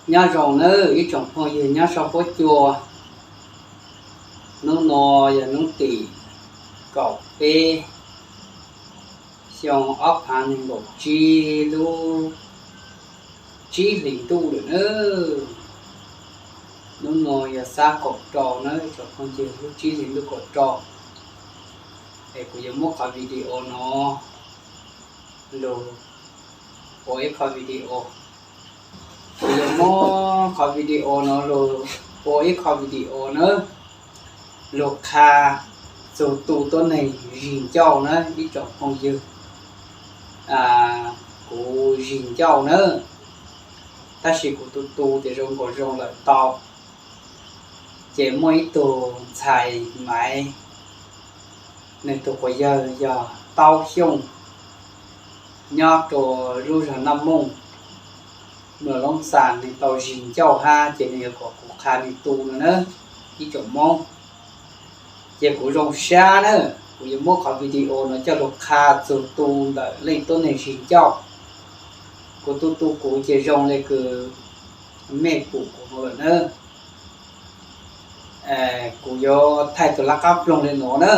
Nyob zoo nawb ib tsoom phooj ywg nyob saum huab cua. Hnub no yog hnub tim kaum peb xyoo ob phav nees nkaum tsib lub tsib hlis ntuj lawm nawb. Hnub no yog sab kaum rau nawb ib tsoom phooj ywg, lub tsib hlis ntuj kaum rau. Es kuv yuav muab qhov video no lug ua ib qhov video. Kuv yuav muab qhov video no lug ua ib qhov video nawb, lug qha txug tu tuab neeg zis ncauj nawb ib tsoom phooj ywg. Kuv zis ncauj nawb, tab sis kuv tu tu ces zoo nkaus zoo lawm tau. Ces muaj ib tug ntxhais Maiv, nws tus quas yawg yog Taub Xyooj, nyob rau lub zog Naj Mooj, Muas Loob Xas, nws tau zis ncauj hab ces nws yuav kom kuv qha nws tu no na ib tsoom Moob. Ces kuv zoo sab na, kuv yuav muab qhov video no coj lug qha txug tu ntawm leej tuab neeg zis ncauj. Kuv tu tu kuv ces zoo le kws mej pum kuv no lawm na. Kuv yuav thaij tus laj qab ploog le nuav na,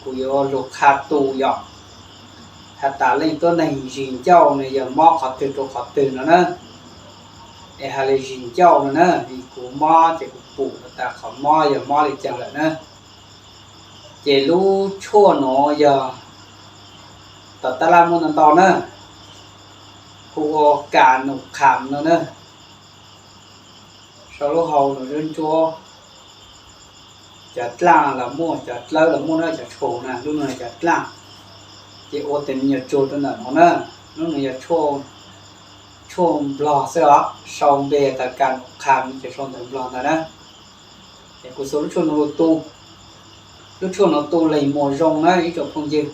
kuv yuav lug qha tu yom, has tas leej tuab neeg zis ncauj nws yog mob qhov twg rau qhov twg no na. Es has le zis ncauj no na, vim kuv mob ces kuv pum tas qhov mob yog mob le caag lawm na. Ces lub tshuaj nuav yog tom tab laj muaj ntau ntau na, hu ua kas num kham no na. Sau lub hau nws ntsuab ntsuab, cov dlaaj los muaj, cov dlawb los muaj na, cov tshuaj na, lub no cov dlaaj. Ces ua tes me nyuam tsuag rau ntawm no na, lub no yog tshuaj nplog xwb os, sau npe tas kas num kham no ces sau ntawv nplog ntag na. Es kuv xuas lub tshuaj no lug tu, lub tshuaj no tu leeg muag zoo na ib tsoom phooj ywg.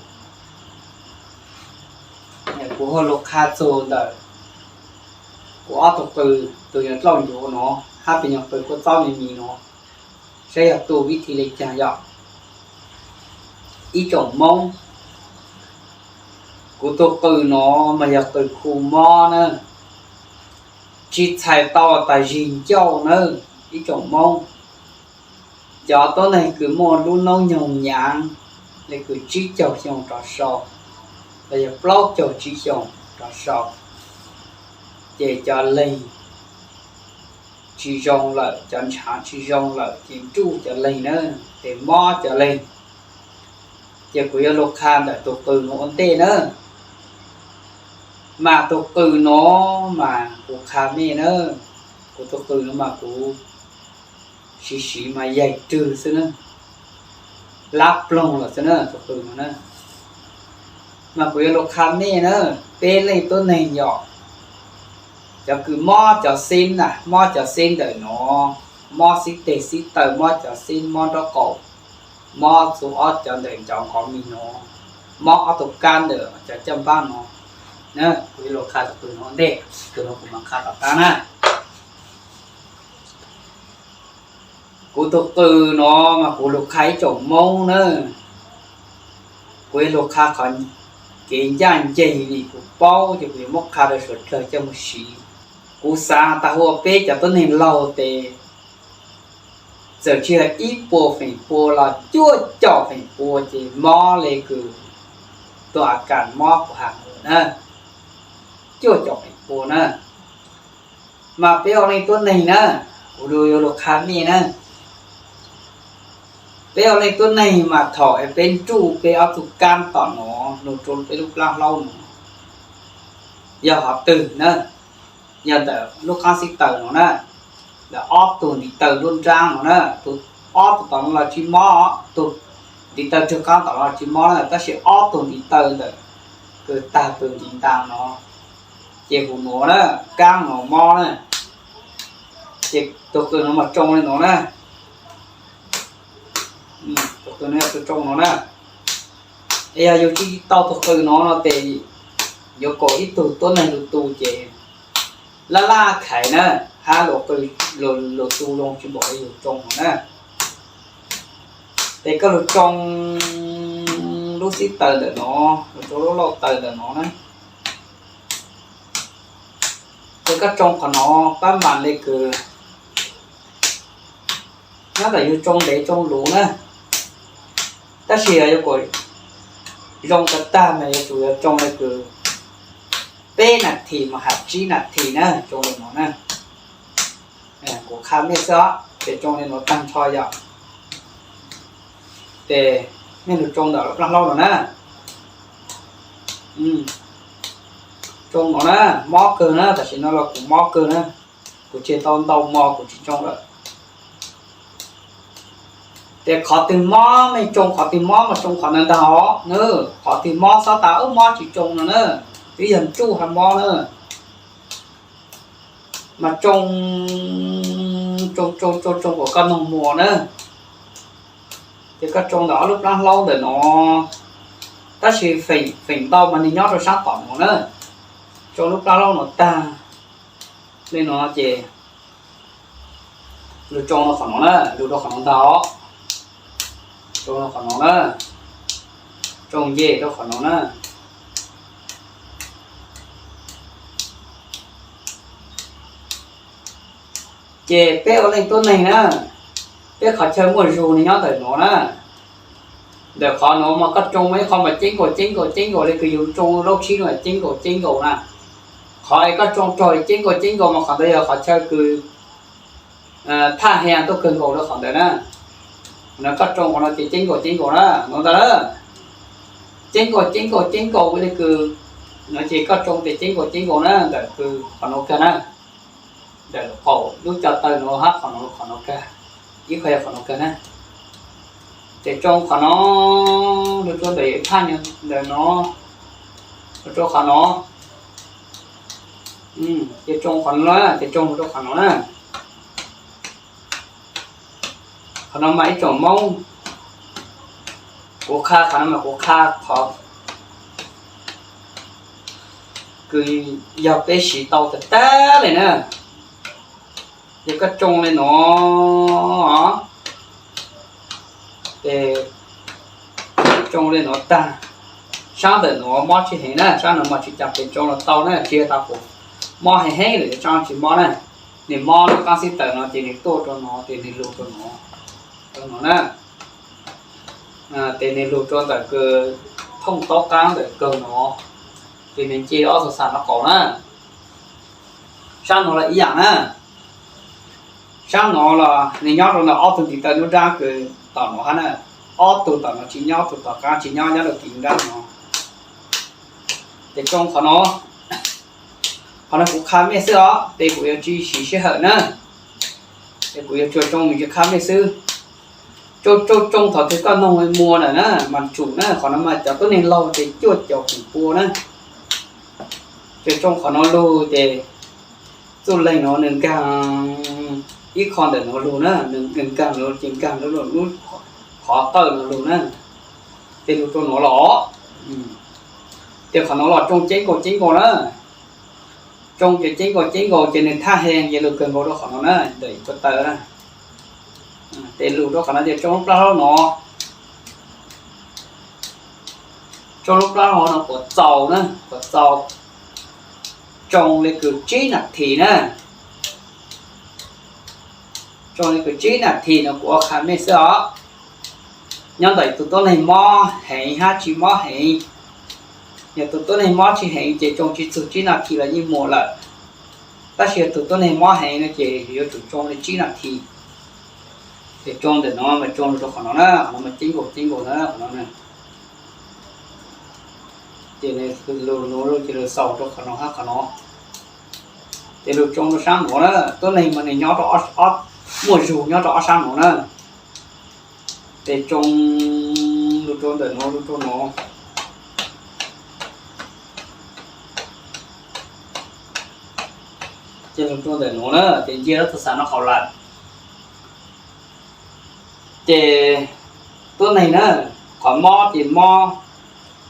Kuv ho lug qha txug ntawm kuv ob tug qws, tug nyuag dlauj ncuav no hab tug nyuag qws kua txob me mis no, saib yog tu vib thi le caag yom. Ib tsoom Moob, kuv tug qws no mas yog qws khu mob na, tsis txhais tau tas zis ncauj na ib tsoom Moob. Cov tuab neeg kws muaj lub noob nyoog nyaav le kws tsib caug xyoo rov sau, los yog plaub caug tsib xyoo rov sau, ces cov leeg tsis zoo lawm, cov ntshaav tsis zoo lawm ces nruj cov leeg na, ces mob cov leeg. Ces kuv yuav lug qha ntawm tug qws no ua ntej na. Mas tug qws no mas kuv qha mej na, kuv tug qws no mas kuv siv siv mas yaig rwg xwb na, lab ploog lawm xwb na tug qws no na. Mas kuv yuav lug qha mej na, peb leej tuab neeg yom, cov kws mob cov xib na, mob cov xib ntawm no, mob xib teg xib taw, mob cov xib, mob nraub qaum, mob txug ob cov ntawm ncov nqov mis no, mob ob tug kab ntawm cov caj npaab no na, kuv yuav lug qha tug qws no ua ntej, tug no kuv mam qha tom qab na. Kuv tug qws no mas kuv lug qha ib tsoom Moob na, kuv yuav lug qha qhov kev ncaj ncees vim kuv paub ces kuv yuav muab qha rau suav dlawg coj mus siv. Kuv xaav tas hu ua peb cov tuab neeg laug tes txawm tsis yog ib puas feem pua los cuaj caum feem pua ces mob le kws tug a kas mob kuv has ntawd na, cuaj caum feem pua na. Mas peb ua leej tuab neeg na, kuv yuav lug qha mej na, peb ua leej tuab neeg mas thaum es peb nruj peb ob tug kab tom no, nug rua peb lub plab hlaub no, yog qhov twg na, yog ntawm lub qaab xib taw no na, ntawm ob tug ntiv taw nruab nraab no na, tus ob tug tom no los tsis mob, tus ntiv taw rwg qaab tom no los tsis mob na, tab sis ob tug ntiv taw ntawm kws tag tus ntiv ntaag no, ces huv nuav na, kaab no mob na, ces tug qws no mas tsoo le no na, tug qws no yog tug tsoo no na. Es yog yug tsis tau tug qws no no tes yuav kom ib tug tuab neeg lug tu ces laj laj khaiv na, hab luas qws, luas tu zoo tsis npaum le yug tsoo no na. Ces koj lug tsoo lub xib taw ntawm no, lug tsoo lub lauj taw ntawm no na. Koj tsoo qhov no pab mas le kws nyob ntawm yug tsoo ntev tsoo luv na, tab sis yog yuav kom zoo tag tag mas yuav tsum yuav tsoo le kws peb nas this mas has tsib nas this na, tsoo li no na. Kuv qha mej xwb os, ces tsoo li no tag nrho yom. Ces mej lug tsoo ntawm lub plab hlaub no na. Tsoo no na, mob kawg na, tam sim no los kuv mob kawg na, kuv tseg tau ntau hmo kuv tsis tsoo lawm. Ces qhov twg mob mej tsoo qhov twg mob mas tsoo qhov ntawd ntag os na. Qhov twg mob xob tas ub mob tsis tsoo no na, twb yog ntsuj hab mob na. Mas tsoo, tsoo tsoo tsoo tsoo kom koj noog muas na. Ces koj tsoo ntawm ob lub plab hlaub ntawm no, tab sis feem ntau mas nws nyob rau sab tom no na. Tsoo lub plab hlaub no tag li no ces lug tsoo rau qhov no na, lug rau qhov no ntag os. Tsoo rau qhov no na, tsoo nce rau qhov no na. Ces peb ua leej tuab neeg na, peb qhov chaw muaj zug nws nyob ntawm no na. Ntawm qhov no mas koj tsoo ib qho mas ceeb nkaus ceeb nkaus ceeb nkaus li kws yug tsoo laub tshib no ceeb nkaus ceeb nkaus na. Qhov es koj tsoo raug ceeb nkaus ceeb nkaus mas qhov ntawd yog qhov chaw kws thaj heev tuaj kawg nkaus rau qhov ntawd na. No koj tsoo qhov no ces ceeb nkaus ceeb nkaus na, no ntag na. Ceeb nkaus ceeb nkaus ceeb nkaus li kws no ces koj tsoo ces ceeb nkaus ceeb nkaus na, ntawm kws qhov no kawg na. Ntawm qaum lub cov taw no hab qhov no, qhov no kawg, ib qho yog qhov no kawg na. Ces tsoo qhov no, lug rau ntawm ib thaj ntawm no, lug rau qhov no. Ces tsoo qhov no na, ces tsoo lug rau qhov no na. Qhov no mas ib tsoom Moob, kuv qha qhov no mas kuv qha qhov kws yog peb siv tau tag tag li na. Ces koj tsoo li no, ces tsoo li no tag, sab ntawm no mob tsis heev na, sab no mas tsis cas pes tsoo los tau na, tsis tas kuv mob heev heev lawm sab tsis mob na. Nws mob lub qaab xib taws no ces nws tuaj rau no ces nws lug rau no, rau no na. Ces nws lug rau ntawm kws thooj taub qaab ntawm kawg no, ces nws nce ob tug xam no qaum na. Sab no los ib yam na. Sab no los nws nyob rau ntawm ob tug ntiv taw nruab nrab kws tom no hab na. Ob tug tom no tsis nyob, tug tom qaab tsis nyob, nyob rau tim nruab nrab no. Ces tsoo qhov no, qhov no kuv qha mej xwb os, ces kuv yuav tsis siv sij hawm na. Ces kuv yuav tsuas tsoo mus tsis qha mej xwb. Tsoo tsoo tsoo thaum twg koj noog muas lawm na mas tsum na, qhov no mas cov tuab neeg laug ces cuaj caum feem pua na. Ces tsoo qhov no lug ces txuj leeg no nws nkaag ib qho ntawm no lug na, nws nkaag no ces nkaag lub, lub qhov tawj no lug na. Ces lug rau no los, ces qhov no los tsoo ceeb nkaus ceeb nkaus na. Tsoo ces ceeb nkaus ceeb nkaus ces nws thaj heev ces lug kawg nkaus rau qhov no na, ntawm ib ko taw na. Ces lug rau qhov no ces tsoo lub plab hlaub no, tsoo lub plab hlaub no kuas txaus na, kuas txaus. Tsoo li kws tsib nas this na. Tsoo li kws tsib nas this no kuv ua qha mej xwb os. Nyob ntawm tug tuab neeg mob heev hab tsis mob heev. Yog tug tuab neeg mob tsis heev ces tsoo tsis txug tsib nas this los yeej muas lawm. Tab sis yog tug tuab neeg mob heev no ces yuav tsum tsoo li tsib nas this. Ces tsoo ntawm no mas tsoo rau qhov no na, qhov no mas ceeb nkaus ceeb nkaus na qhov no na. Ces lug no ces lug xaus rau qhov no hab qhov no. Ces lug tsoo rau sab no na, tuab neeg mas nws nyob rau, muaj zug nyob rau ob sab no na. Ces tsoo lug rau ntawm no, lug rau no. Ces lug rau ntawm no na, ces nce lub tug xam no qaum lawm. Ces tuab neeg na, qhov mob ces mob,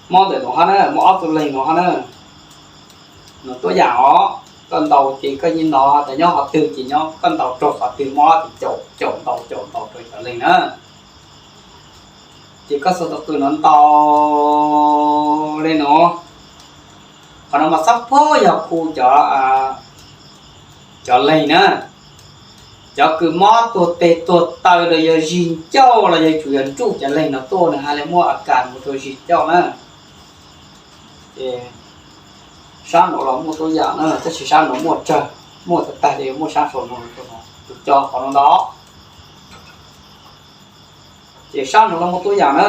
mob ntawm no hab na, mob ob tug leeg no hab na. No tuab yaam os, koj ntaus ces koj yeej ntaus tas nyob qhov twg ces nyob, koj ntaus raug qhov twg mob ces caum, caum ntaus caum ntaus rau cov leeg na. Ces koj xuas tau qws no ntaus li no. Qhov no mas xab phob yog khu cov Cov leeg na, cov kws mob tuag tes tuag taw los yog zig ncauj los yog tsuas yog nruj cov leeg no tuaj nws haj li muaj a kas mus rau zig ncauj na. Ces sab nuav los muaj tuab yaam na, tab sis sab nuav muaj tsawg, muaj tag tag ces yuav muaj sab saum no, tus coj qhov no ntau. Ces sab nuav los muaj tuab yaam na.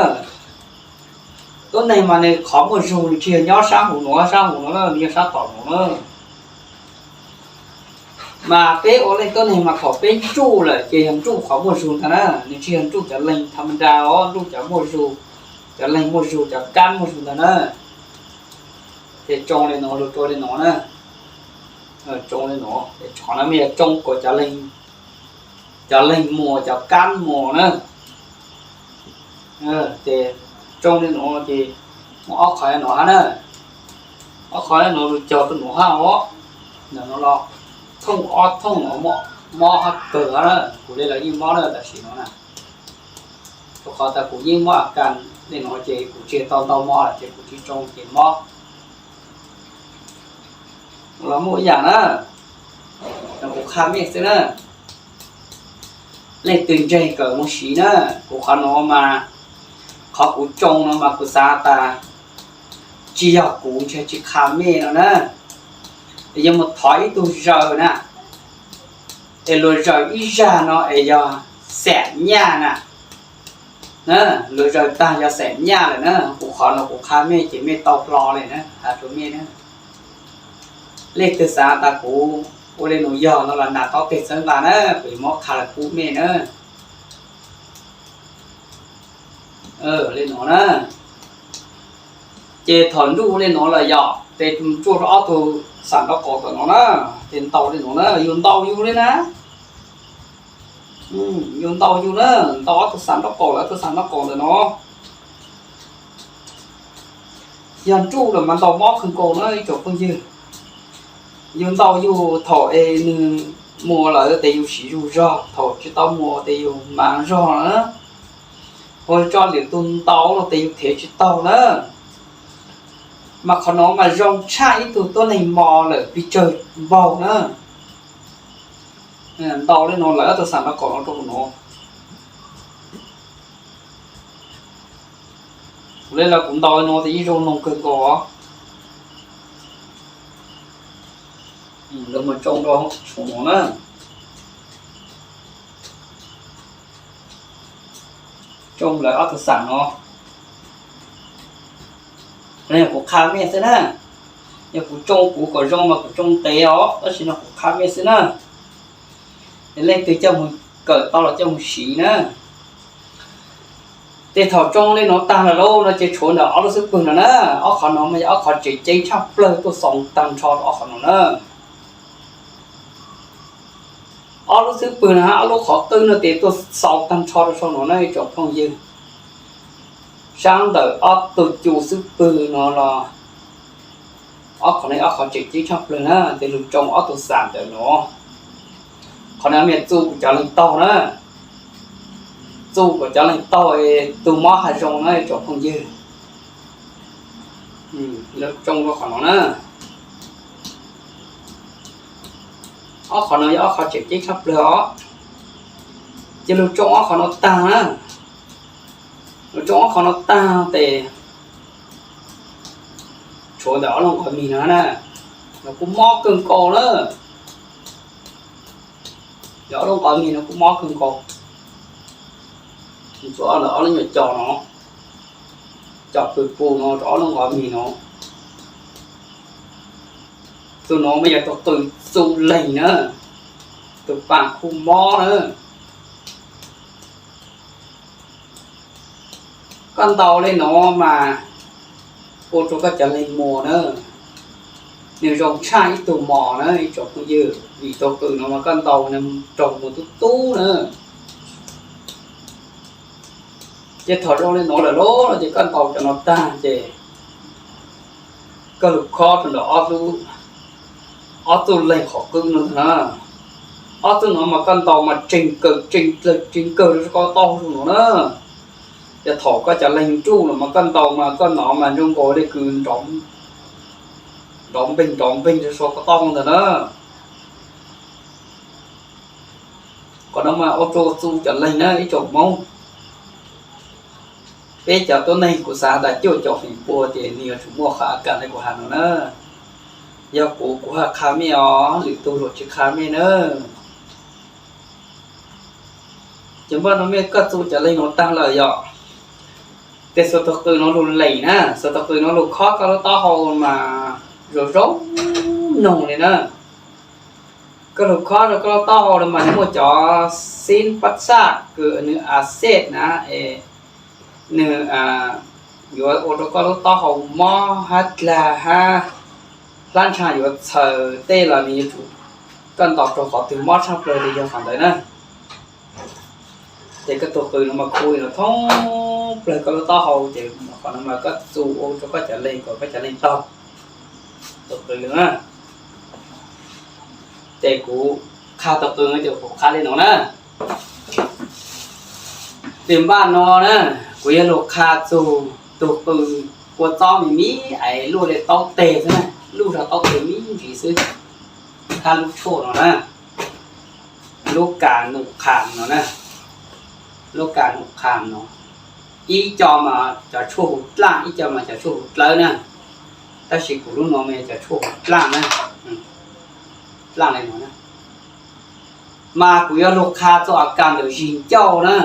Tuab neeg mas nws qhov muaj zug nws tsis yog nyob sab huv nuav, sab huv nuav na, nws yog sab tom nuav na. Mas peb ua leej tuab neeg mas thaum peb nruj lawm ces yog nruj qhov muaj zug ntag na, nws tsis yog nruj cov leeg tham ma nra os, nruj cov muaj zug, cov leeg muaj zug, cov kab muaj zug ntag na. Ces tsoo li no, lug rua li no na. Tsoo li no, qhov no mas yog tsoo kuas cov leeg muas, cov kab muas na. Ces tsoo li no ces muaj ob qho no hab na. Ob qho no lug cog rua nuav hab os. Ntawm no los thooj ob thooj no mob hab kawg hab na, kuv le lawv yeej mob na tam sim no na. Rua qhov tas kuv yeej mob a kas li no ces kuv tsis tau ntau mob lawm ces kuv tsis tsoo ces mob. Los muaj ib yaam na, no kuv qha mej xwb na. Leej twg ntseeg kawm mus siv na. Kuv qhov no mas, qhov kuv tsoo no mas kuv xav tas tsis yog kuv ntshe tsis qha mej no na. Es yuav mus thov ib tug zawg na, es luag zawg ib zag no es yog xam nyaj na. Luag zawg tag yog xam nyaj lawm na, kuv qhov no kuv qha mej ces mej tau hlo li na, has rua mej na. Leej twg xav tas kuv ua li nus yog no los nas taub teg txhawb nqa na, kuv yuav muab qha los pub mej na. Li no na, ces thaum nruj li no lawm yog tes tsuaj rau ob tug xam nraub qaum ntawm no na, ces ntau li no na, yug ntau yug li na. Yug ntau yug na, ntau ob tug xam nraub qaum lawm, ob tug xam nraub qaum ntawm no. Yog nruj lawm mas ntau mob kawg nkaus na ib tsoom phooj ywg. Yug ntau yug thaum es nws muas lawm tes yug siv zug zog, thaum tsis tau muas tes yug mav zog na. Ua tso lwm tus ntau no tes yug thev tsis taug na. Mas qhov no mas zoo tshaj ib tug tuab neeg mos lawm pes tsawg npaug na. Ntau li no lawm ob tug xam nraub qaum no rau no. Kuv le lawv kuv ntau li no tes yeej zoo noog kawg nkaus. Lawv mus tsoo rau saum no na. Tsoo lawv ob tug xam no. Yog kuv qha mej xwb na. Yog kuv tsoo kuv kom zoo mas kuv tsoo ntev os, tab sis no kuv qha mej xwb na. Es leej twg coj mus kawm tau los coj mus siv na. Ces thaum tsoo li no tag lawm lauj no ces tshuav ntawm ob lub xub pwg no na. Ob qhov no mas yog ob qhov tseem ceeb tshaj plawg tuaj xaus tag nrho rau ob qhov no na. Ob lub xub pwg no hab ob lub qhov qwb no ces tuaj xaus tag nrho rau saum no na ib tsoom phooj ywg. Sab ntawm ob tug cu xub pwg no los ob qhov no ob qhov tseem ceeb tshaj plawg na, ces lug tsoo ob tug xam ntawm no. Qhov no mas txuj kom cov leeg taug na, txuj kom cov leeg taug es tug mob hab zoo na ib tsoom phooj ywg. Lug tsoo rau qhov no na. Ob qhov no yog ob qhov tseem ceeb tshaj plawg os. Ces lug tsoo ob qhov no tag na, lug tsoo ob qhov no tag tes tshuav ntawm ob lub nqos mis no na, no kuj mob kawg nkaus na. Yog ob lub nqos mis no kuj mob kawg nkaus. Tshuav ntawm ob lub nyuam cos no, cos pwg pus no rau ob lub nqos mis no. Tus no mas yog tus qws txuj leeg na, tus paam kuj mob na. Koj ntaus li no mas ua rau koj cov leeg muas na, nws zoo tshaj ib tug mos na ib tsoom phooj ywg, vim tus qws no mas koj ntaus nws raug mus tub tub na. Ces thaum zoo li no lawm lauj no ces koj ntaus cov no tag ces koj lug khob rau ntawm ob tug leeg qhov qwb no na. Ob tug no mas koj ntaus mas tseeg kawg, tseeg kawg rau ko taw zoo no na. Yog thaum koj cov leeg nruj los mas koj ntaus mas koj ntaus mas zoo nkaus li kws nrov npeeg nrov npeeg rau saum ko taw ntawd na. Qhov no mas ua rau txu cov leeg na ib tsoom Hmoob. Peb cov tuab neeg kuv xav tas cuaj caum feem pua ces nws yuav tsum muaj qhov a kas li kuv has no na. Yog kuv, kuv haj qha mej os, lwm tug luag tsis qha mej na. Ces npaj no mej koj txu cov leeg no tag lawm yom, ces xuas tus qws no lug leem na, xuas tus qws no lug khob koj lub taub hau mas zoo zoo noog li na. Koj lug khob rau koj lub taub hau no mas nws muaj cov xib pab xaj kws nws a xej na, es nws yuav ua rau koj lub taub hau mob hab dlag hab hlab ntsha yuav txhaws tej los nws yuav tsum, koj ntaus rau qhov twg mob tshaj plawg li yog qhov ntawd na. Ces koj tus qws no mas khu li no thoob plawg koj lub taub hau ces qhov no mas koj txu ua rau koj cov leeg kom koj cov leeg taug tus qws na. Ces kuv qha tus qws no ces kuv qha li no na. Ces npaj no na, kuv yuav lug qha txug tus qws kua txob me me es luaj li taub teg xwb na, luj zog taub teg me ntsis xwb. Hab lub tshuaj no na, lub kas num qham no na, lub kas num qham no, ib co mas cov tshuaj hu dlaaj, ib co mas cov tshuaj hu dlawb na, tab sis kuv lub no mas yog cov tshuaj hu dlaaj na, dlaaj li no na. Mas kuv yuav lug qha txug a kas ntawm zis ncauj na.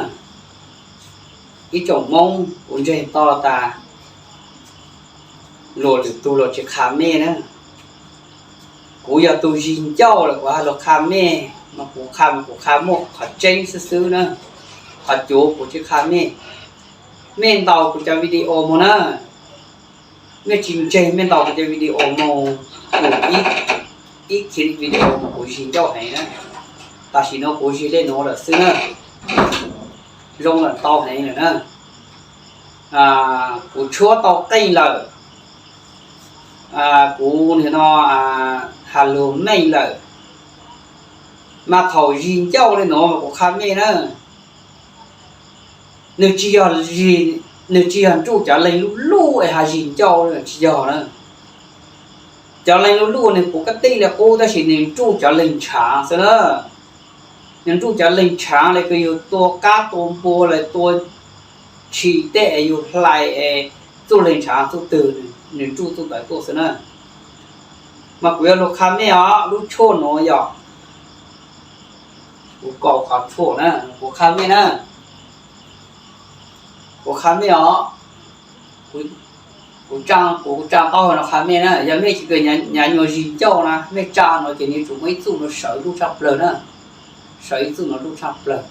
Ib tsoom Moob kuv ntseeg tau tas luag lwm tug luag tsis qha mej na. Kuv yog tug zis ncauj lawm kuv hab lug qha mej, mas kuv qha mas kuv qha muaj qhov tseeb xwb xwb na, qhov cuav kuv tsis qha mej. Mej ntaus kuv cov video moog na, mej tsis ntseeg mej ntaus kuv cov video moog, kuv ib, ib clip video mas kuv zis ncauj heev na, tam sim no kuv zis le nuav lawm xwb na, zoo lawm ntau heev lawm na. Kuv tshuab tau qeej lawm, kuv nim no has lug meej lawm, mas thaum zis ncauj le nuav mas kuv qha mej na, nws tsis yog, nws tsis yog nruj cov leeg luj luj es has zis ncauj tsis yog na. Cov leeg luj luj nws puv kab tij li qub tab sis nws nruj cov leeg ntshav xwb na. Nws nruj cov leeg ntshav le kws yug tua qab tua npua lawm tua tshis tej es yug hlais es txuj leeg ntshav txuj twg nws nruj txuj ntawd tuaj xwb na. Mas kuv yuav lug qha mej os, lub tshuaj nuav yog kuv kaus qhov tshuaj na, kuv qha mej na, kuv qha mej os. Kuv, kuv tsaa taub hau no qha mej na, yog mej tsis kws nyav nyuag zis ncauj na, mej tsaa no ces nws yuav tsum muaj ib txuj no sawv luj tshaj plawg na, sawv ib txuj no luj tshaj plawg.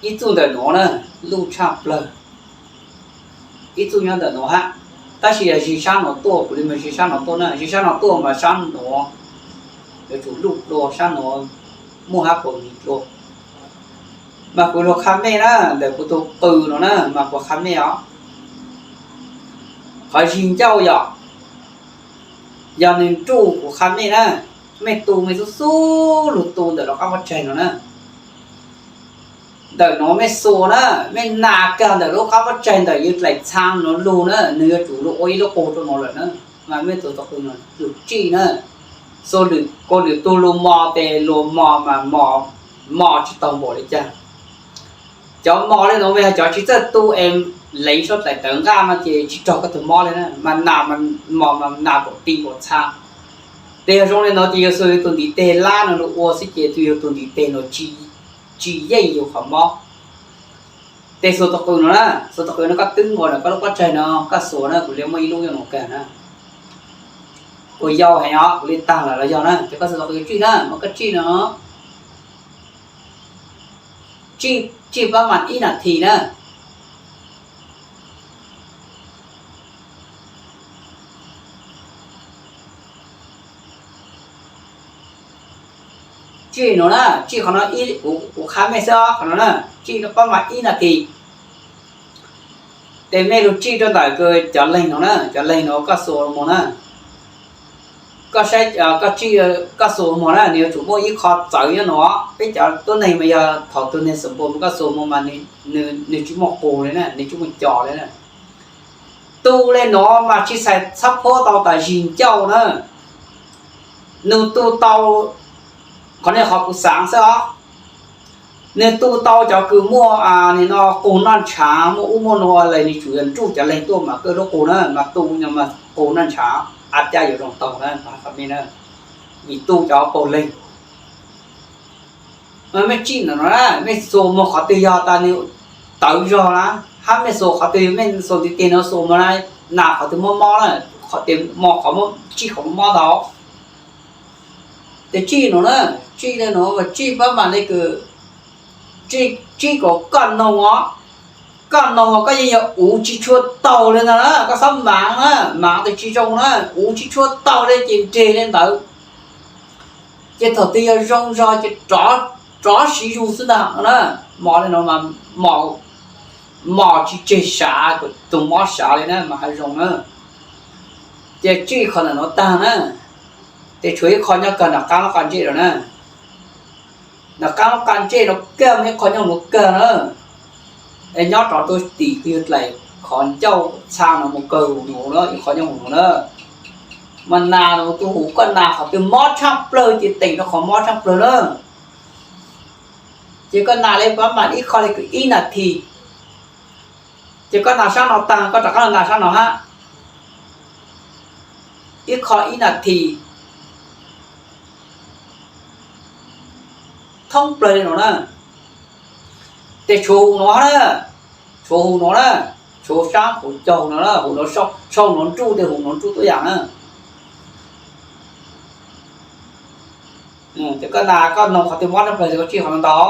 Ib txuj ntawm nuav na, luj tshaj plawg. Ib txuj nyob ntawm nuav hab, tab sis yog zis sab nuav tuaj, kuv le mas zis sab nuav tuaj na, zis sab nuav tuaj mas sab nuav yuav tsum luj dlua, sab nuav muaj hab kaus mis dlua. Mas kuv lug qha mej na, ntawm kuv tug qws no na mas kuv qha mej os. Qhov zis ncauj yog, yog nws nruj kuv qha mej na, mej tu mej xub xub lug tu ntawm lub qab pob tsaig no na. Ntawm nuav mej xuas na, mej nas kag ntawm lub qab pob tsaig ntawm yus dlaim txhaa nuav lug na, nws yuav tsum lug ua ib lub qub rua nuav lawm na. Mas mej tus tug qws no lug tsij na, xuas lwm, kua lwm tug lug mos tes luas mos mas mos tsis tau npaum li cas. Cov mos le nuav mas yog cov tsis txawj tu es leev sab dlaim tawv nqaj no ces tsis raug koj tug mob li na, mas nas, mos mas nas npaum ti npaum txhaa. Tes yog zoo le nuav ces yus xuas yus tus ntiv teg lab no lug ua xwb ces yus tus ntiv teg no tsis yeej yus qhov mob. Tes xuas tus qws no na, xuas tus qws no koj twb nkaus ntawm koj lub pob tsaig no koj xuas na, kuv le muaj ib lub yuav nuav kag na. Kuv yau heev os, kuv le taag lawm los yog na, ces koj xuas tus qws tsij na, mas koj tsij no, tsij, tsij pab mas ib nas this na. Tsij no na, tsij qhov no, kuv qha mej xwb os, qhov no na, tsij pab mas ib nas this. Tes mej lug tsij rua ntawm kws cov leeg no na, cov leeg no koj xuas moog na. Koj saib, koj tsij, koj xuas moog na, nws yuav tsum muaj ib qho txawv nyob no. Peb cov tuab neeg mas yog thaum tug neeg xwm npua mas koj xuas moog mas nws tsis muaj qus li na, nws tsis muaj co li na. Tu le no mas tsis xaiv txhab phob tau tas zis ncauj na. Nws tu tau, qhov no qhov kuv xaav xwb os, nws tu tau cov kws muaj nim no qus noj ntshav muaj ub muaj nuav le nws tsum yog nruj cov leeg tuaj mas koj lub qus na mas tu no mas qus noj ntshav a caj yuav zoo taug na, qhov me na, vim tu cov paug leeg. Mej tsij no no na, mej xuas moog qhov twg yog tas nws tawv zog na, hab mej xuas qhov twg, mej xuas ntiv tes no xuas moog na, nas qhov twg mob mob na, qhov tes mo qhov tsij qhov mob ntau. Tes tsij no na, tsij le no mas tsij pab mam le kws tsij kom koj noog os, koj noog koj yeej yog uv tsis tshua taug le ntawd na, koj xob maav na, maav tes tsis zoo na, uv tsis tshua taug le ces nreg le ntawd. Ces thaum twg yog zoo zog ces rov siv zug xwb ntag na. Mos le no mas mos tsis tseg sav, tus mob sav li na mas ha zoo na. Ces tsij qhov ntawm no tag na, ces tshuav ib qho nyob kawg nram qaab lub qab ntsej no na. Nram qaab lub qab ntsej no kawg muaj ib qho nyob hauv no kawg na. Es nyob rov rau tim kws yog dlaim qhov ncauj txha no mus kawg hauv no na, ib qho nyob hauv no na. Mas nas no tus hum koj nas qhov twg mob tshaj plawg ces teem rau qhov mob tshaj plawg na. Ces koj nas le pab mam ib qho le kws ib nas this. Ces koj nas sab no tag koj rov qab los nas sab no hab, ib qho ib nas this thoob plawg li no na. Ces tshuav hum no na, tshuav hum no na, tshuav sab hum caug no na, hum no sau no nruj, tej hum no nruj tuab yaam na. Ces koj nas koj noog qhov twg mob tshaj plawg ces koj tsij qhov no ntau.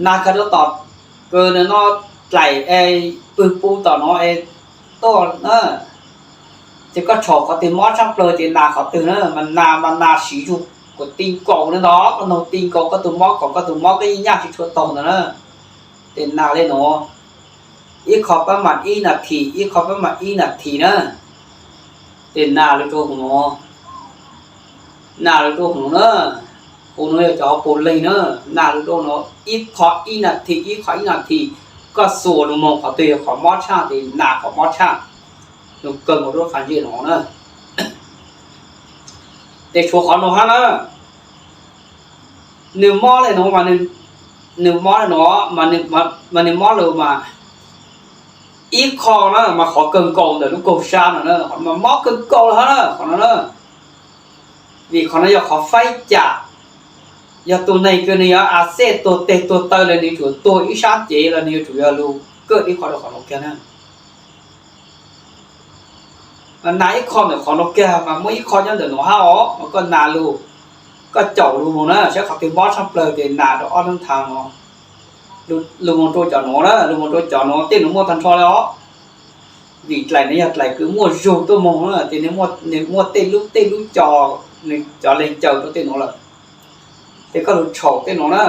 Nas kawg rau tom kws no dlaim es pw pw tom no es tuaj na. Ces koj tshuav qhov twg mob tshaj plawg ces nas qhov twg na, mas nas mas nas siv zug kom ti nkaus le ntawd, koj noog ti nkaus koj tus mob kom koj tus mob koj yeej nyaj tsis tshua taug ntawd na. Ces nas le no, ib qho pab mam ib nas this, ib qho pab mam ib nas this na. Ces nas lug rau hum no, nas lug rau hum no na. Hum no yog cov hauv paus leeg na. Nas lug rau no ib qho ib nas this, ib qho ib nas this, koj xuas lug moog qhov twg yog qhov mob tshaj ces nas qhov mob tshaj, lug kawg nkaus rau qab ntsej no na. Ces tshuav qhov no hab na, nws mob le no, nws mob le no, mas nws mob lug mas ib qho na mas qhov kawg nkaus ntawm lub kaug sab no na, qhov no mas mob kawg nkaus lawm hab na, qhov no na. Vim qhov no yog qhov faib cam, yog tus neeg kws nws yuav a xej tuag teg tuag taw los nws yuav tsum tuag ib sab cev los nws yuav tsum yog lug kawg ib qho rau qhov no kiag na. Nas ib qho ntawm qhov no kiag mas muaj ib qho nyob ntawm no hab os, mas koj nas lug, koj caum lug moog na, saib qhov twg mob tshaj plawg ces nas rau ob hnub thav no, lug moog rau cov no na, lug moog rau cov no tej nuav muaj tag nrho le os. Vim dlaim no yog dlaim kws muaj zug tuaj moog na, ces nws muaj tej lub tej lub co, nws cov leeg caw rau tej no lawm. Ces koj lug tshaum tej no na,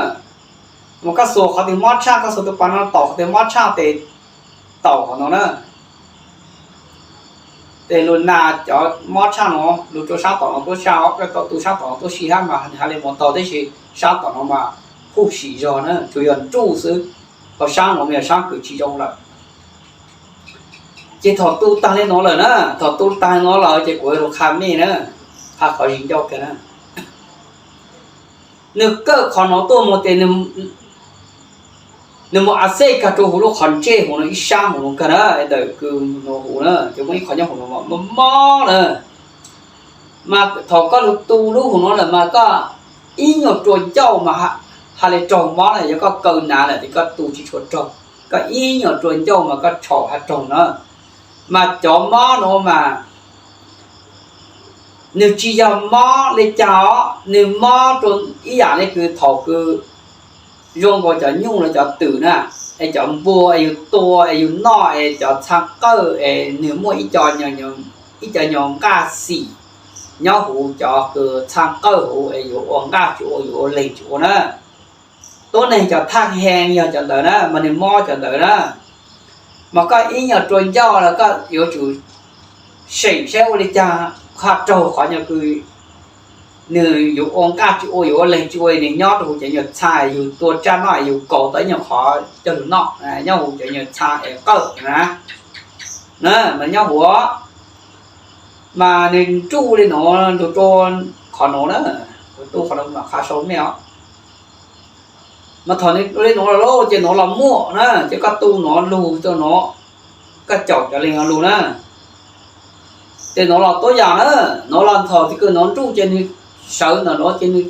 mas koj xuas qhov twg mob tshaj, koj xuas tus pas no taum qhov twg mob tshaj ces taum qhov no na. Ces lug nas cov mob tshaj no, lug rau sab tom no tuab si, koj tau tu sab tom no tuab si hab mas nws ha le mus taug, tab sis sab tom no mas huj sim zog na, tsuas yog nruj xwb, ho sab no mas yog sab kws tsis zoo lawm. Ces thaum tu taag le no lawm na, thaum tu taag no lawm ces kuv lug qha mej na, qha qhov zis ncauj kiag na. Nws kawg qhov no tuaj moog ces nws mus a xej kag rau huv lub qhov ntsej huv no ib sab huv no kag na, ntawm kws no huv na, ces muaj ib qho nyob huv no mob mob na. Mas thaum koj lug tu lub huv no lawm mas koj ib nyuag rua ncauj mas ha le raug mob na, yog koj kaw nas lawm ces koj tu tsis tshua raug, koj ib nyuag rua ncauj mas koj tshaum ha raug na. Mas cov mob no mas nws tsis yog mob le caag os, nws mob rua ib yaam le kws thaum kws zoo nkaus cov nyuj los cov twm na, es cov npua es yug tua es yug noj es cov txhaa qawj es nws muaj ib co, ib co nyuag nqaj xim nyob huv cov kws txhaa qawj huv es yuav ua nqaj tsis ua yuav ua leeg tsis ua na. Tuab neeg cov thaj hee yog cov ntawd na, mas nws mob cov ntawd na. Mas koj ib nyuag rua ncauj los koj yuav tsum seem saib ua le caag ha raug qhov nyuag kws nws yuav ua nqaj tsis ua yuav ua leeg tsis ua, nws nyob rua huv cov nyuag txhaa yug tua tsaj noj yug kaus tau ib nyuag qhov coj lug noj, nyob huv cov nyuag txhaa es qawj na, mas nyob huv mas nws nruj le no lug rua qhov no na, kuv tu qhov no mam qha sau mej os. Mas thaum nws li no lawm lauj ces nov los muaj na, ces koj tu nov lug rau nov, koj caum cov leeg no lug na. Ces nov los tuab yam na, nov los thaum twg kws nov nruj ces nws sawv ntawm nov ces nws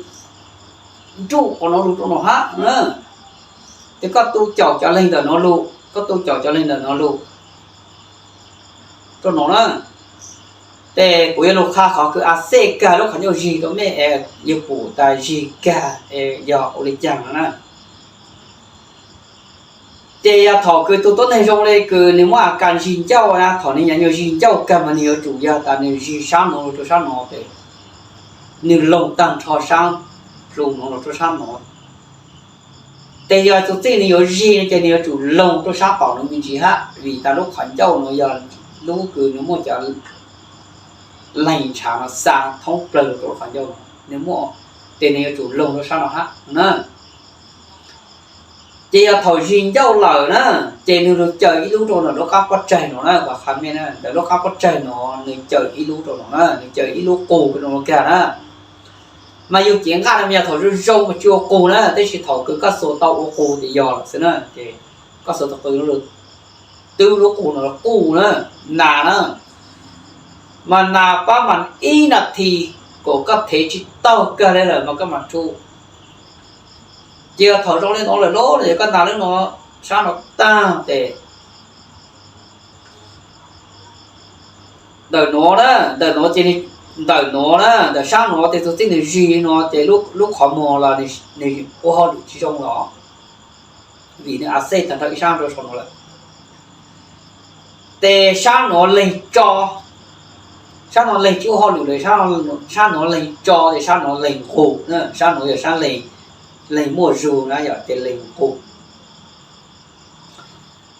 nruj qhov no lug rau nov hab na. Ces koj tu caum cov leeg ntawm nov lug, koj tu caum cov leeg ntawm nov lug rau nov na. Ces kuv yuav lug qha qhov kws a xej kag lub qhov ncauj zig rau mej es yug pum tas zig kag es yog ua li caag no na. Ces yog thaum kws tug tuab neeg zoo li kws nws muab a kas zig ncauj na, thaum nws nyuam nyuag zig ncauj kag mas nws yuav tsum yog tas nws zig sab no lug rau sab no ces nws loog tag nrho sab plhu no lug rau sab no. Ces yog txuas txij nws yuav zig no ces nws yuav tsum loog rau sab tom no me ntsis hab, vim tas lub qhov ncauj no yog lub kws nws muaj cov leeg ntshav no xa thoob plawg rau lub qhov ncauj no, nws muaj, ces nws yuav tsum loog rau sab no hab na. Ces yog thaum zig ncauj lawm na, ces nws lug caws ib lub rau ntawm lub qab pob tsaig no na, uas qha mej na, ntawm lub qab pob tsaig no nws caws ib lub rau no na, nws caws ib lub qus rau no kag na. Mas yug cev nqaj no mas yog thaum zoo zoo mas tsis ua qus na, tab sis thaum kws koj xuas tau ua qus ces yog lawm xwb na, ces koj xuas tus qws no lug twb lub qus no quj na, nas na, mas nas pab mas ib nas this kom koj thev tsis taug kag li lawm mas koj mam rub. Ces yog thaum zoo li no lawm lauj, ces koj nas lub no sab no tag tes ntawm no na, ntawm no ces, ntawm no na, ntawm sab no ces txuas txij nws zig no ces lub qhov muag los nws ua hauj lwm tsis zoo los, vim nws a xej tag nrho ib sab rau saum no lawm. Ces sab no leeg tso, sab no leeg tsis ua hauj lwm lawm, sab no leeg tso ces sab no leeg nqus na, sab no yog sab leeg muaj zug na yom, ces leeg nqus.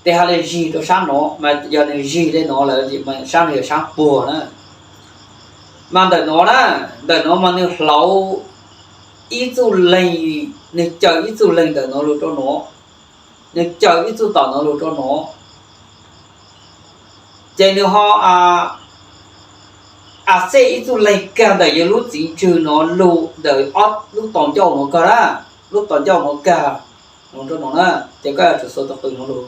Ces hais li zig rau sab no mas yog nws zig li no lawm mas sab no yog sab puag na. Mas ntawm no na, ntawm no mas nws hlauv ib txuj leeg, nws caws ib txuj leeg ntawm no lug rau no, nws caws ib txuj tom no lug rau no, ces nws ho a xej ib txuj leeg kag ntawm yawg lub txiv ntswg no lug ntawm ob lub tau ncauj no kag na, lub tau ncauj no kag no rau no na, ces koj yuav tsum xuas tus qws no lug.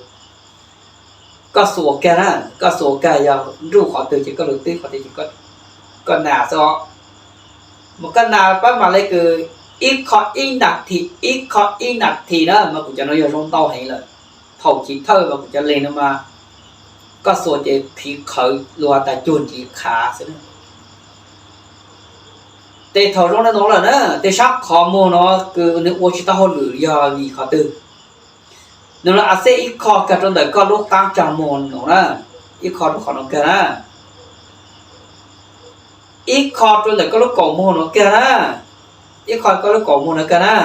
Koj xuas kag na, koj xuas kag yog nruj qhov twg ces koj lug twb qhov twg ces koj nas xwb os. Mas koj nas pab mam li kws ib qho ib nas this, ib qho ib nas this na, mas kuv cov no yog zoo ntau heev lawm. Thaum chiv thawj mas kuv cov leeg no mas koj xuas ces phiv qhawv luag tas cuag ntsis qhav xwb. Ces thaum zoo li no lawm na, ces sab qhov muag no kws nws ua tsis tau hauj lwm yog vim qhov twg? Nws los a xej ib qho kag rau ntawm koj lub qaab tsag muag no na, ib qho rau qhov no kag na, ib qho rau ntawm koj lub kaum muag no kag na, ib qho koj lub kaum muag no kag na.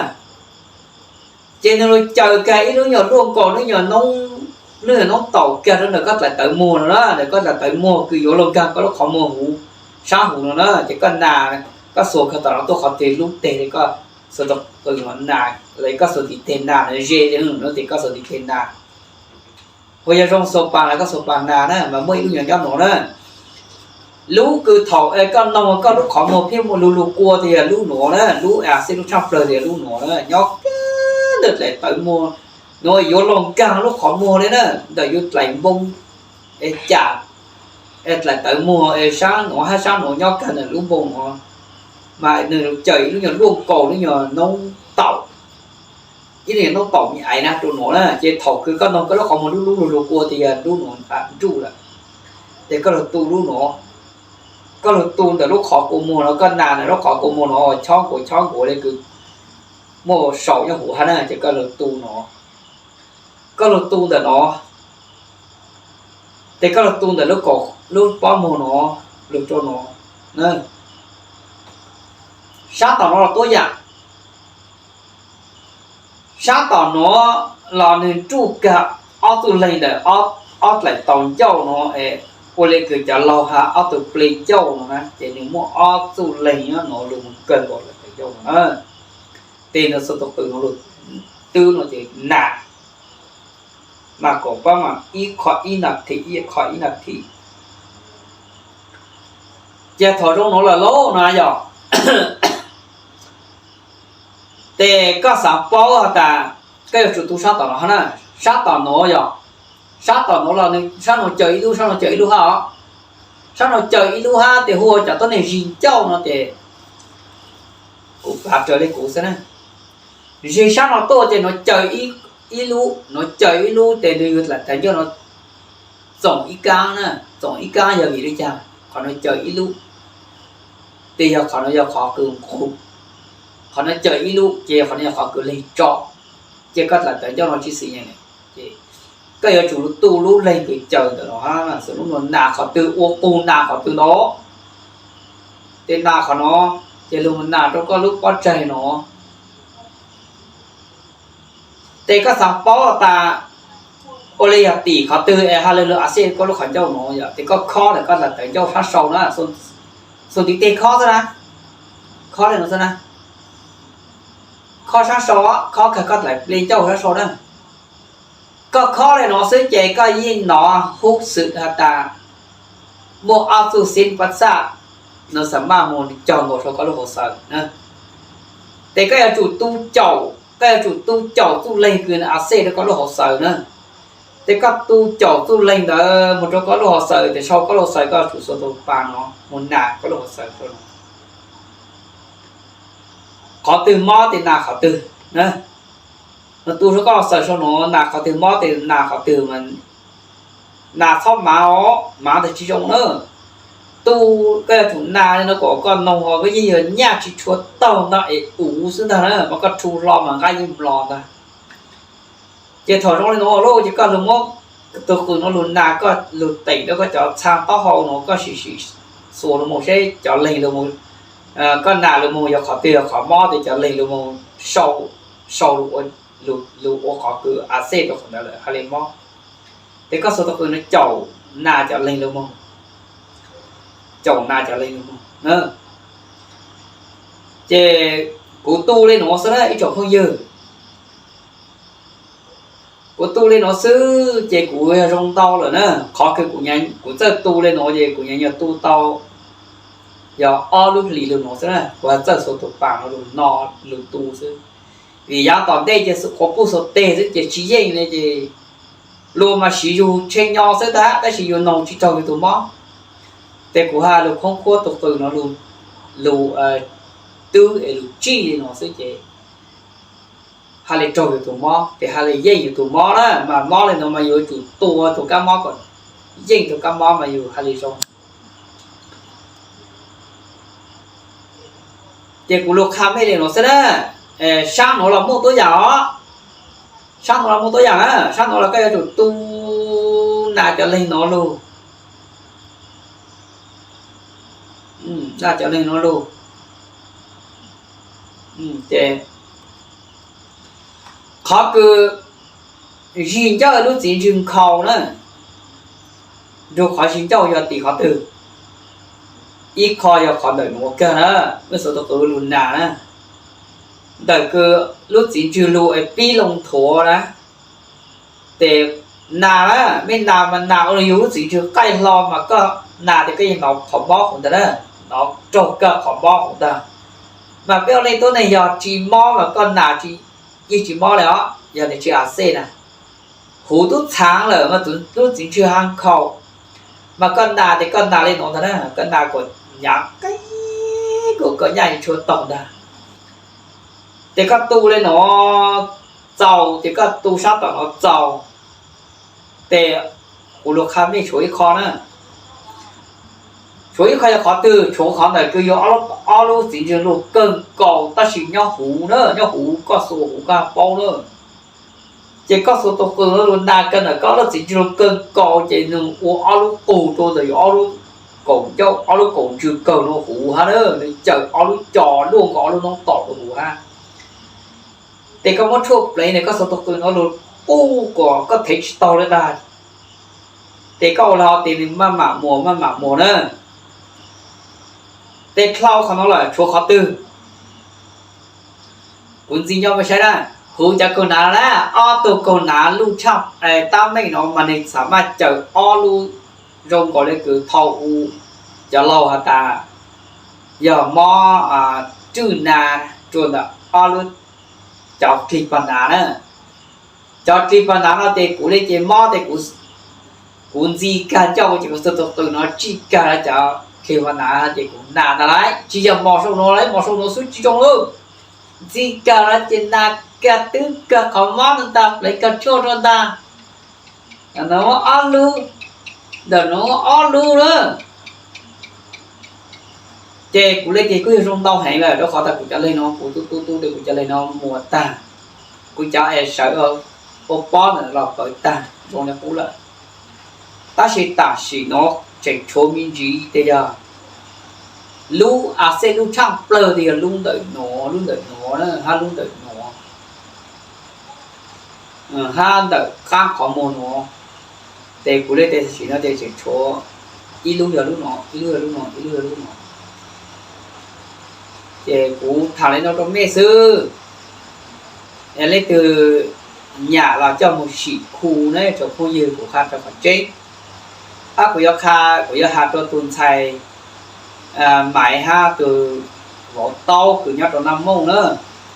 Ces nws lug caws kag ib lub nyuag luaj nkaus lub nyuag noob, lub nyuag noob taum kag rau ntawm koj dlaim tawv muag no na, ntawm koj dlaim tawv muag kws yuav luag nkag koj lub qhov muag huv, sab huv no na, ces koj nas, koj xuas kag tom no tuaj qhov twg lub teg li koj xuas rau qws no nas, los koj xuas ntiv teg nas no ze li no ces koj xuas ntiv teg nas. Hu yog zoo xuas pas los koj xuas pas nas na, mas muaj ib lub nyuag nyob no na. Lub kws thaum koj noog koj lub qhov muag pheej muaj lug lug kua tias yog lub nuav na, lub a xej lub tshaj plawg tias lub nuav na, nyob kag ntawm dlaim tawv muag, nuav yuav luag nkag lub qhov muag li na, ntawm yus dlaim npoo, es cas, es dlaim tawv muag es sab nuav hab sab nuav nyob kag ntawm lub npoo nuav, mas nws caws ib lub nyuag luaj nkaus lub nyuag noob taum, ib lub nyuag noob taum me ais na rau nuav na, ces thaum kws koj noog koj lub qhov muag lub lub lug lug kua tias yog lub nuav nruj lawm, ces koj lug tu lub nuav, koj lug tu ntawm lub qhov kua muag no, koj nas ntawm lub qhov kua muag no chob nkuav chob nkuav li kws muaj saum nyob huv hab na, ces koj lug tu no, koj lug tu ntawm no, ces koj lug tu ntawm lub kaum, lub pob muag no lug rau no na. Sab tom no los tuab yam, sab tom no los nws nruj kag ob txuj leeg ntawm ob dlaim tau ncauj no es, ua li kws cov laug has ob tug pleg ncauj no na, ces nws muaj ob txuj leeg nyob no lug kawg nkaus dlaim tau ncauj no na. Ces nws xuas tus qws no lug twb no ces nas, mas kom pab mas ib qho ib nas this, ib qho ib nas this. Ces thaum zoo no lawm lauj no yog, Ces koj xav paub has tas koj yuav tsum tu sab tom no hab na. Sab tom no yog, sab tom no los nws sab no caws ib lub, sab no caws ib lub hab os. Sab no caws ib lub hab ces hu ua cov tuab neeg zis ncauj no ces kuv pav raws li kuv xwb na. Zis sab no tuaj ces no caws ib lub, no caws ib lub ces nws yug dlaim tawv ncauj no txoom ib kaab na, txoom ib kaab yog vim li cas qhov no caws ib lub. Ces yog qhov no yog qhov kws nqus, qhov no caws ib lub ces qhov no yog qhov kws leeg tso, ces koj dlaim tawv ncauj no tsis xis yees. Ces koj yuav tsum tu lub leeg kws caws ntawm no hab, xws lub no nas qhov twg ua qus nas qhov twg no, ces nas qhov no, ces lug nas rau koj lub pob tsaig no. Ces koj xav paub tas ua li yog tim qhov twg es ha le lug a xej koj lub qhov ncauj no yom, ces koj khob ntawm koj dlaim tawv ncauj sab sau na, xu ntiv teg khob xwb na, khob le no xwb na, khob sab sau, khob kawg koj dlaim ple ncauj sab sau na. Koj khob le no xwb ces koj yeej nov hub xwm has tas muaj ob txuj xib pab xaj no xa maj mus cog nkaus rau koj lub hauv xaws na. Ces koj yuav tsum tu caum, koj yuav tsum tu caum txuj leeg kws a xej rau koj lub hauv xaws na. Ces koj tu caum txuj leeg ntawd mus rau koj lub hauv xaws, ces sau koj lub hauv xaws koj tsum xuas tus pas no mus nas koj lub hauv xaws rau no. Qhov twg mob ces nas qhov twg na. Nws tu rau koj hauv xaws sau no, nas qhov twg mob ces nas qhov twg mas nas txhob mav os, mav ntawd tsis zoo na. Tu, koj yuav tsum nas li no kom koj noog os, koj yeej yog nyaj tsis tshua taug ntag es uv xwb ntag na, mas koj rhu hlo mas nqaij yeej mlos ntag. Ces thaum zoo li no lauj ces koj lug muab tus qws no lug nas, koj lug teem rau koj cov txha taub hau no, koj sim sim xuas lug mus seb cov leeg lug mus, koj nas lug mus yog qhov twg yog qhov mob ces cov leeg lug mus sau, sau lug ua qhov kws a xej rau qhov ntawd lawm ha le mob. Ces koj xuas tus qws no caum nas cov leeg lug mus, caum nas cov leeg lug mus. Ces kuv tu li no xwb na ib tsoom phooj ywg. Kuv tu li no xwb ces kuv yog zoo ntau lawm na. Qhov kws kuv txawj tu li no ces kuv nyuam nyuam tu tau yog ob lub hlis lug no xwb na, kuv txawj xuas tus pas no lug no lug tu xwb. Vim yav tom ntej ces quav puj xuas teg xwb ces tsis yeej li ces luag mas siv yug tshee nyo xwb tab sis yug noog tsis raug yug tus mob. Ces kuv ha lug khoob khuab tus qws no lug twb es lug tsij li no xwb ces ha le raug yug tus mob ces ha le yeej yug tus mob na. Mas mob li no mas yug yuav tsum tua tus kab mob kom yeej tus kab mob mas yug ha le zoo. Ces kuv lug qha mej li no xwb na. Sab no los muaj tuab yaam os. Sab no los muaj tuab yaam na, sab no los koj yuav tsum tu nas cov leeg no lug, nas cov leeg no lug. Ces qhov kws zig ncauj lub txiv ntswg nkhaus na, nrug qhov zig ncauj yog tim qhov twg? Ib qho yog qhov ntawm nuav kag na, mej xuas tus qws lug nas na, ntawm kws lub txiv ntswg lug es pib loo nthuav na. Ces nas na, mej nas mas nas ua yug lub txiv ntswg qaij hlo mas koj nas ces koj yeej hnov qhov mob huv ntag na, hnov raug kag qhov mob huv ntag. Mas peb ua leej tuab neeg yog tsis mob mas koj nas yeej tsis mob li os, yog nws tsis a xej na. Huv tub txhaav lawm mas lub txiv ntswg ha nkhaus, mas koj nas ces koj nas li no ntag na, koj nas kom nyav qe, kom koj nyaj tsis tshua taug ntag. Ces koj tu li no txaus, ces koj tu sab tom no txaus. Ces kuv lug qha mej tshuav ib qho na, tshuav ib qho yog qhov twg? Tshuav qhov ntawm kws yug ob lub txiv ntswg lug kawg nkaus tab sis nyob huv na, nyob huv, koj xuas huv koj paub na. Ces koj xuas tus qws no lug nas kawg ntawm koj ob lub txiv ntswg lug kawg nkaus ces nws ua ob lub qus rau ntawm yug ob lub kaum ncauj, ob lub kaum ntswg kawg no huv hab na, nws cawm ob lub co luaj nkaus ob lub noob tom rau huv hab. Ces koj muab tshuaj pleev na, koj xuas tus qws no lug quj kom koj thev tsis taug li ntag. Ces koj ua li no ces nws maj mam muas maj mam muas na. Ces dlhau qhov no lawm tshuav qhov twg? Kuv ntxiv nco mej saib na, huv cov kaug nav na, ob tug kaug nav luj tshaj tab meej no mas nws xam maj cawm ob lub, zoo nkaus li kws thaum u cov laug has tas yog mob rwj na, rua ntawm ob lub cov kig pag nav na. Cov kig pag nav no ces kuv li ces mob ces kuv ntxi kag coj ua ces kuv xuas tus qws no tsij kag cov kig pag nav ces kuv nas ntag lauj, tsis yog mos saum no lauj, mos saum no xwb tsis zoo lauj. Ntxi kag no ces nas kag twb kag qhov mob no ntag, pleev kag tshuaj rau ntag. Ntawm no muaj ob lub, ntawm no muaj ob lub na. Ces kuv li ces kuj yog zoo ntau heev lawm rau qhov tas kuv cov leeg no kuv tu tu tu ces kuv cov leeg no muag tag, kuv cov es sawv ua pob ntawm los pawv tag zoo li qub lawm. Tab sis tam sim no tseem tshuav me ntsis tias yog lub a xej lub tshaj plawg tias yog lub ntawm nuav, lub ntawm nuav na, hab lub ntawm nuav, hab ntawm qab qhov muag nuav. Ces kuv li ces tam sim no ces tseem tshuav ib lub yog lub no, ib lub yog lub no, ib lub yog lub no. Ces kuv tham li no rau mej xwb. Leej twg nyam los coj mus sim khu na tsoom phooj ywg, kuv qha rau qhov tseeb. Ab, kuv yuav qha, kuv yuav has rau tus ntxhais Maiv hab tus vauv Taub kws nyob rau Naj Mooj na.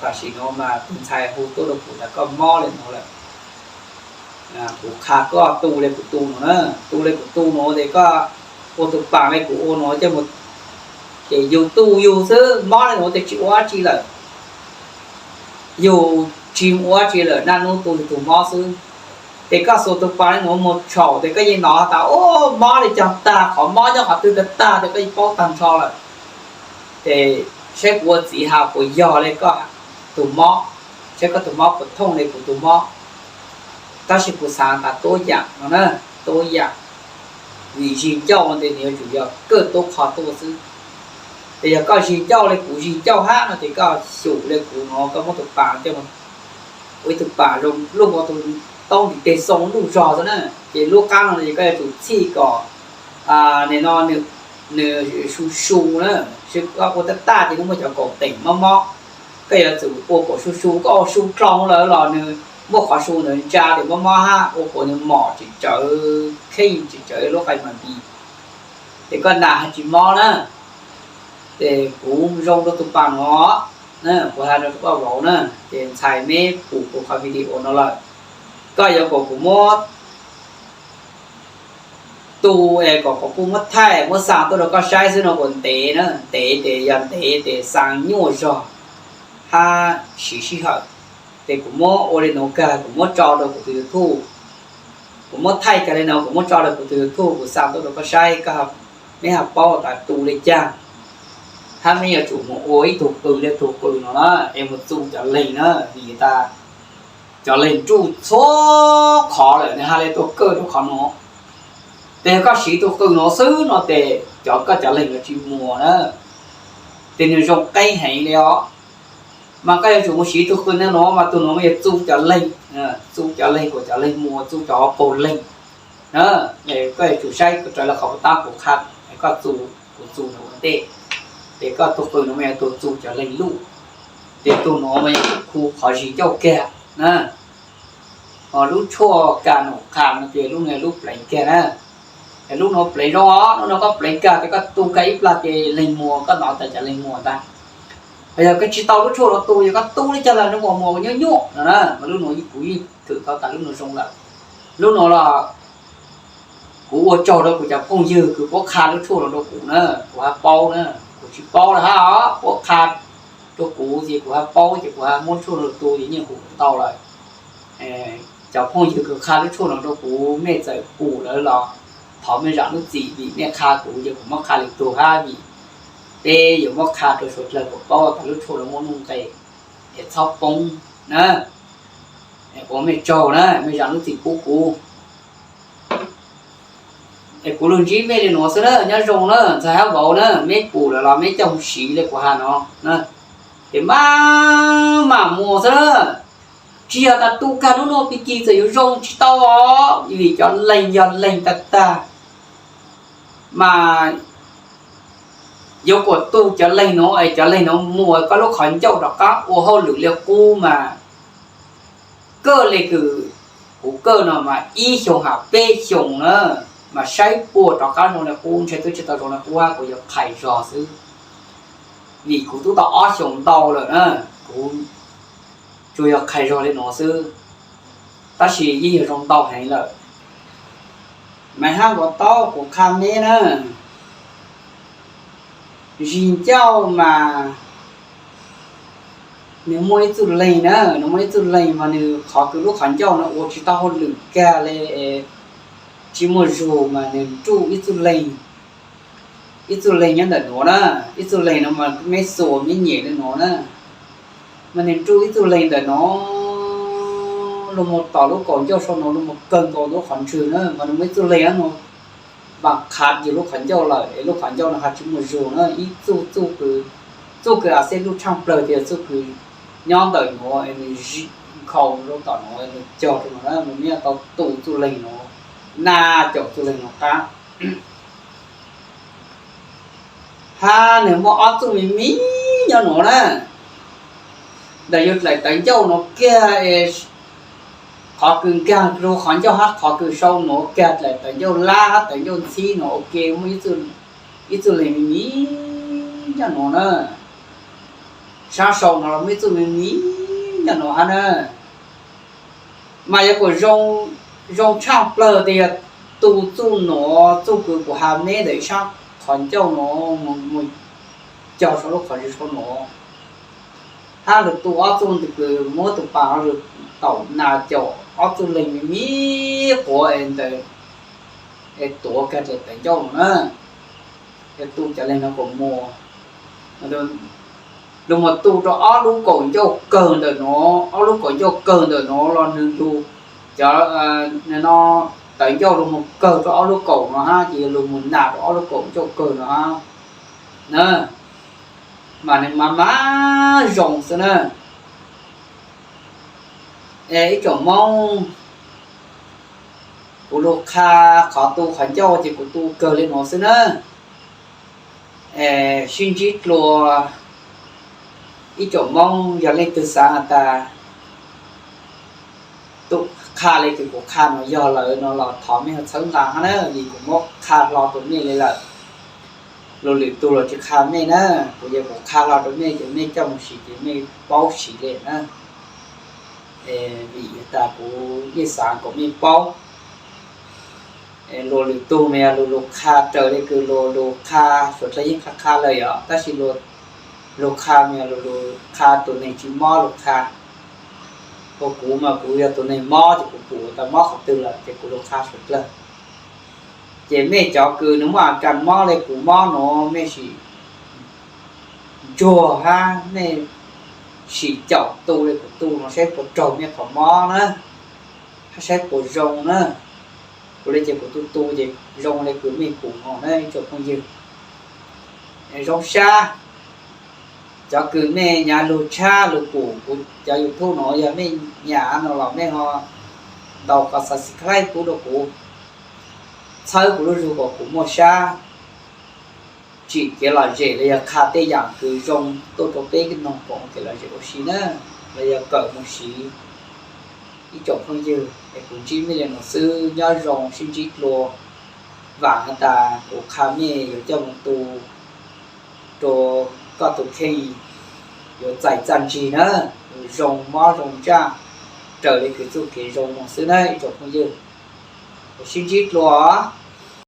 Tam sim no mas tus ntxhais hu tuaj rau kuv tas koj mob li no lawm, kuv qha koj tu li kuv tu no na, tu li kuv tu no ces koj ua tus paas li kuv ua no coj mus, ces yug tu yug xwb, mob li no ces tsis ua dab tsi lawm. Yug tsis ua dab tsi lawm, naj nub tu yug tus mob xwb. Ces koj xuas tus paas li no mus tshaum ces koj yeej hnov tas, o, mob li cog tag, qhov mob nyob qhov twg tag tag ces koj yeej paub tag nrho lawm. Ces saib kuv ua txiv has puas yog li koj tus mob, saib koj tus mob puas thooj li kuv tus mob. Tab sis kuv xav tas tuab yam no na, tuab yam, vim zis ncauj ua ntej nws yuav tsum yog kawj tuab qho tuaj xwb. Ces yog koj zis ncauj li kuv zis ncauj hab no ces koj xyum li kuv no, koj muab tus paas coj ua ib tug paas zoo luj ua tus taub ntiv teg xoo luj zog xwb na. Ces lub qab no ces koj yuav tsum txhij kom nim no nws su su na, seb koj ua tab taj ces nws muaj cov kaum teem mob mob. Koj yuav tsum ua kom su su, koj ua su dlhau lawm los nws muaj qhov su ntawd ntsa ces mob mob hab, ua kom nws mom tsis tsawv, kheej tsis tsawv lub qai mas nti, ces koj nas hab tsis mob na. Ces kuv zoo rau tus paas no, kuv has rau koj vauv na, ces ntxhais meb pum kuv qhov video no lawm, koj yuav kom kuv muab tu es kom kuv kuj muab thaij muab xa tuaj rau koj saib xwb no kuas ntev na, ntev ces yog ntev ces xa nyuaj zog hab siv sij hawm. Ces kuv muab ua li no kag, kuv muab tso rau kuv tus YouTube, kuv muab thaij kag li no kuv muab tso rau kuv tus YouTube, kuv xa tuaj rau koj saib, koj, meb ho paub tas tu li cas. Hab meb yuav tsum mus ua ib tug qws li tug qws no na, es mus txu cov leeg na, vim tas cov leeg nruj txhua qhov lawm nws hab li tuaj kawj rau qhov no. Ces yog koj siv tug qws no xwb no ces cov, koj cov leeg yuav tsis muag na. Ces nws zoo qeeb heev li os. Mas koj yuav tsum mus siv tug qws no mas tug no mas yog txu cov leeg, txu cov leeg kom cov leeg muag, txu cov hauv paug leeg na. Koj yuav tsum saib raws li qhov kuv tab kuv qha, koj txu, kuv txu no ua ntej. Ces koj tug qws no mas yog tug txu cov leeg luj, ces tug no mas yog khu qhov zis ncauj kag na. Ho lub tshuaj kas num qha no ces lub no lub pleev kag na. Es lub no pleev zoo os, lub no koj pleev kag ces koj tu kag ib plag ces leeg muag, koj hnov tas cov leeg muag ntag. Yog koj tsis tau lub tshuaj no tu, yog koj tu li cas los nws muag muag nyuaj nyuaj no na. Mas lub no kuv yeej khwm tau tas lub no zoo lawm. Lub no los kuv ua tsaug rau kuv cov phooj ywg kws puab qha lub tshuaj no rau kuv na, kuv hab paub na. Kuv tsis paub los hab os, puab qha rau kuv ces kuv hab paub ces kuv hab muab tshuaj no tu ces yeej huv tau lawm. Cov phooj ywg kws qha lub tshuaj no rau kuv, mej txawm pum lawm los thov mej zam lub txim, vim mej qha kuv ces kuv muab qha lwm tug hab, vim peb yuav muab qha rau suav dlawg kom paub tas lub tshuaj no muaj nuj nqes, es txhob poob na. Ua mej tsaug na, mej zam lub txim pub kuv. Es kuv lug ntsib mej li nuav xwb na, nyob zoo na ntxhais hab vauv na, meb pum lawm los meb coj mus siv li kuv has no na, ces maj mam muag xwb na. Tsis yog tas tu kag nub nuav pig kig txawm yuav zoo tsis tau os, vim cov leeg yog leeg tag tag, mas yuav kom tu cov leeg nuav es cov leeg nuav muag koj lub qhov ncauj rov qab ua hauj lwm li qub mas kawj li kws kuv kawj no mas ib xyoos has peb xyoos na, mas saib puag rov qab zoo li qub, ntshai twb tsis tau zoo li qub hab kuv yuav qhais zog xwb. Vim kuv tub tau ob xyoos ntau lawm na, kuv Tsuas yog qhia zog li no xwb, tab sis yeej yog zoo ntau heev lawm. Mas hab nkaus taub kuv qha neb na, zis ncauj mas nws muaj ib txuj leeg na, nws muaj ib txuj leeg mas nws qhov kws lub qhov ncauj no ua tsis tau hauj lwm kag li, tsis muaj zug mas nws nruj ib txuj leeg, ib txuj leeg nyob ntawm nuav na, ib txuj leeg no mas meb xuas meb nyem li nuav na, mas nws nruj ib txuj leeg ntawm no luag mus tom lub kaum ncauj sau no, luag mus kawg nkaus lub qhov ntswg na, mas nws muaj ib txuj leeg no npaam qhav yug lub qhov ncauj lawm es lub qhov ncauj no ha tsis muaj zug na. Ib txuj, txuj kws, txuj kws a xeb lub tshaaj plawg tias txuj kws nyob ntawm nuav es nws zim nkhaus rau tom nuav, nws cog rau nuav na, mas meb yuav tau tu txuj leeg nuav, naj caum txuj leeg nuav qab. Hab nws muaj ob txuj me me nyob nuav na, ntawm yug dlaim tawv ncauj nuav kiag, qhov kws nkaag rua qhov ncauj hab qhov kws sau nuav kiag, dlaim tawv ncauj lab hab tawv ncauj ntxhib nuav ua ke muaj ib txuj leeg me me nyob nuav na. Saab sau no los muaj ib txuj me me nyob nuav hab na. Mas yog kuas zoo tshaj plawg tias yog tu txuj nuav, txuj kws kuv has neb ntawm ib saab qhov ncauj nuav mus cog sau lub qhov ntswg sau nuav, hab lug tu ob txuj kws muab tus pas lug taum nas caum ob txuj leeg me me quav es ntawd es tuav kag dlaim tawv ncauj no na. Yog tu cov leeg no kuas muaj, lug mus tu rau ob lub kaum ncauj kawg ntawm nuav, ob lub kaum ncauj kawg ntawm nuav los nws lug, cov, nws no tawv ncauj lug mus kawg rau ob lub kaum no hab, ces yog lug mus nas rau ob lub kaum ncauj kawg no hab na, mas nws mas mas zoo xwb na. Es ib tsoom Moob, kuv lug qha qhov tu qhov ncauj ces kuv tu kawg li nuav xwb na. Es sib ntsib dlua, ib tsoom Moob yog leej twg xaav has tas tus qha le kws kuv qha no yog lawm no los thov mej ho txhawb nqa hab na, vim kuv muab qha hlo rau mej li lawm. Luag lwm tug los tsis qha mej na, kuv yog kuv qha hlo rau mej ces mej coj mus siv ces mej paub siv li na. Vim tas kuv yeej xav kom mej paub. Luag lwm tug mas yog luag lug qha raws li kws luag lug qha, suav dlawg yeej qha qha lawm yom, tab sis luag qha mas yog luag lug qha tus neeg tsis mob lug qha. Ua kuv mas kuv yog tus neeg mob ces kuv pum tas mob qhov twg lawm ces kuv lug qha suav dlawg. Ces mej cov kws nws muaj a kas mob li kuv mob nuav mej sim ntsuag hab mej sim caum tu li kuv tu no saib puas raug mej qhov mob na, hab saib puas zoo na. Kuv li ces kuv tu tu ces zoo li kws mej pum no na ib tsoom phooj ywg. Zoo sab, cov kws mej nyam lug tshab lug pum kuv cov YouTube no, yog mej nyam no los mej ho ntaus qhov subscribe pub rau kuv, txhawb kuv lub zug kom kuv muaj sab tsim kev lom zem los yog qha tej yaam kws zoo tuaj rau peb noog koom kev lom zem ua si na, los yog kawm mus siv. Ib tsoom phooj ywg es kuv ntsib mej li no xwb, nyob zoo sib ntsib dlua. Vaam has tas kuv qha mej yuav coj mus tu rau koj tus kheej yuav txais txaj ntsig na, zoo mob zoo ntsaj raws li kws txuj kev zoo no xwb na ib tsoom phooj ywg. Sib ntsib dlua.